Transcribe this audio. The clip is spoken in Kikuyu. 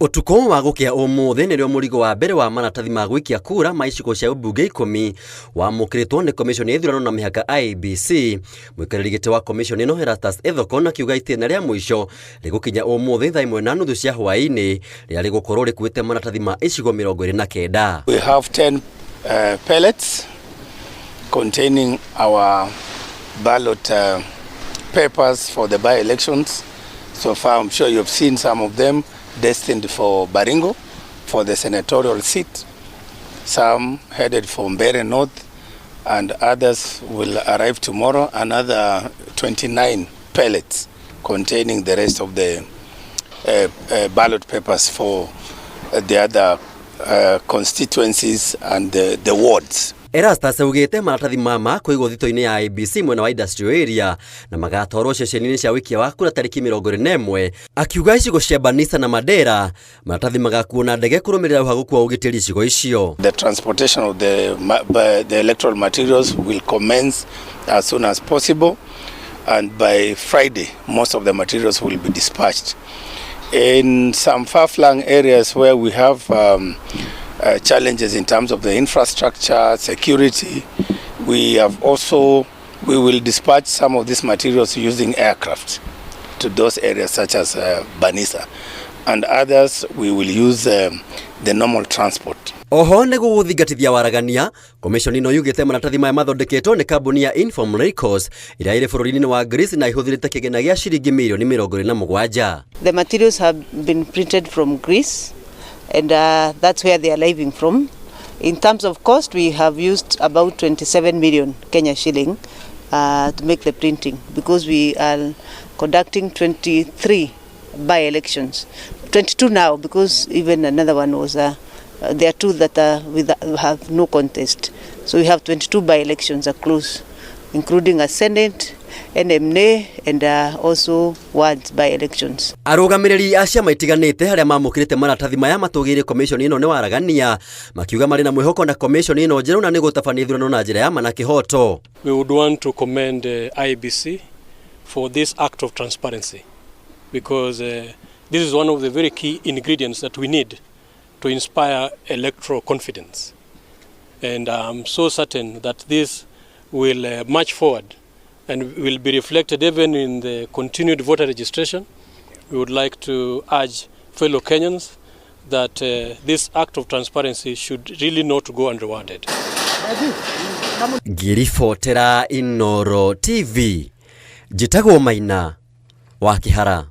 Ũtukũ wa gũkĩa ũmũthĩ nĩrĩo mũrigo wa mbere wa maratathi ma gũikia kura ma icigo cia ũmbunge ikũmi wamũkĩrĩtwo nĩ komishoni ya ithurano na mĩhaka IEBC. Mũikarĩri gĩtĩ wa komishoni ĩno Erastus Ethoko akiuga itĩna rĩa mũico rĩgũkinya ũmũthĩ thaa ĩmwe na nuthu cia hwaĩ-inĩ rĩrĩa rĩgũkorwo rĩkuĩte maratathi ma icigo 29. We have 10 pellets containing our ballot papers for the by-elections. So far, I'm sure you have seen some of them destined for Baringo for the senatorial seat, some headed for Mbeere North, and others will arrive tomorrow, another 29 pellets containing the rest of the ballot papers for the other constituencies and the wards. Erastus augĩte maratathi mama kũigwo thito-inĩ ya IEBC mwena wa Industrial Area na magatwarwo ceceni-inĩ cia wĩikia wa kura tarĩki 21. Akiuga icigo cia Banisa na Mandera maratathi magakuo na ndege kũrũmĩrĩra ũhagũku wa ũgitĩri icigo icio. The transportation of the electoral materials will commence as soon as possible, and by Friday most of the materials will be dispatched. In some far-flung areas where we have challenges in terms of the infrastructure, security, we will dispatch some of these materials using aircraft to those areas such as Banisa, and others we will use the normal transport. Oho nĩguo gũthingatithia waragania, komishoni ĩno yugĩte maratathi maya mathondeketwo nĩ kambuni ya Inform Records ĩrĩa ĩrĩ bũrũri-inĩ wa Greece na ĩhũthĩrĩte kĩgĩna gĩa ciringi mirioni 27. The materials have been printed from Greece, and that's where they are arriving from. In terms of cost, we have used about 27 million Kenya shilling to make the printing, because we are conducting 23 by-elections. 22 now, because even another one was, there are two that are with, have no contest. So we have 22 by-elections across, including a Senate, NMA, and also wards by-elections. Arũgamĩrĩri a ciama itiganĩte harĩa mamũkĩrĩte maratathi maya matũgĩire komishoni ĩno nĩ waragania, makiuga marĩ na mwĩhoko na komishoni ĩno njerũ na nĩ gũtabania ithurano na njĩra ya ma na kĩhoto. We would want to commend IEBC for this act of transparency, because this is one of the very key ingredients that we need to inspire electoral confidence. And I'm so certain that this will march forward and will be reflected even in the continued voter registration. We would like to urge fellow Kenyans that this act of transparency should really not go unrewarded. Ngĩribotera Inooro TV, njĩtagwo Maina wa Kĩhara.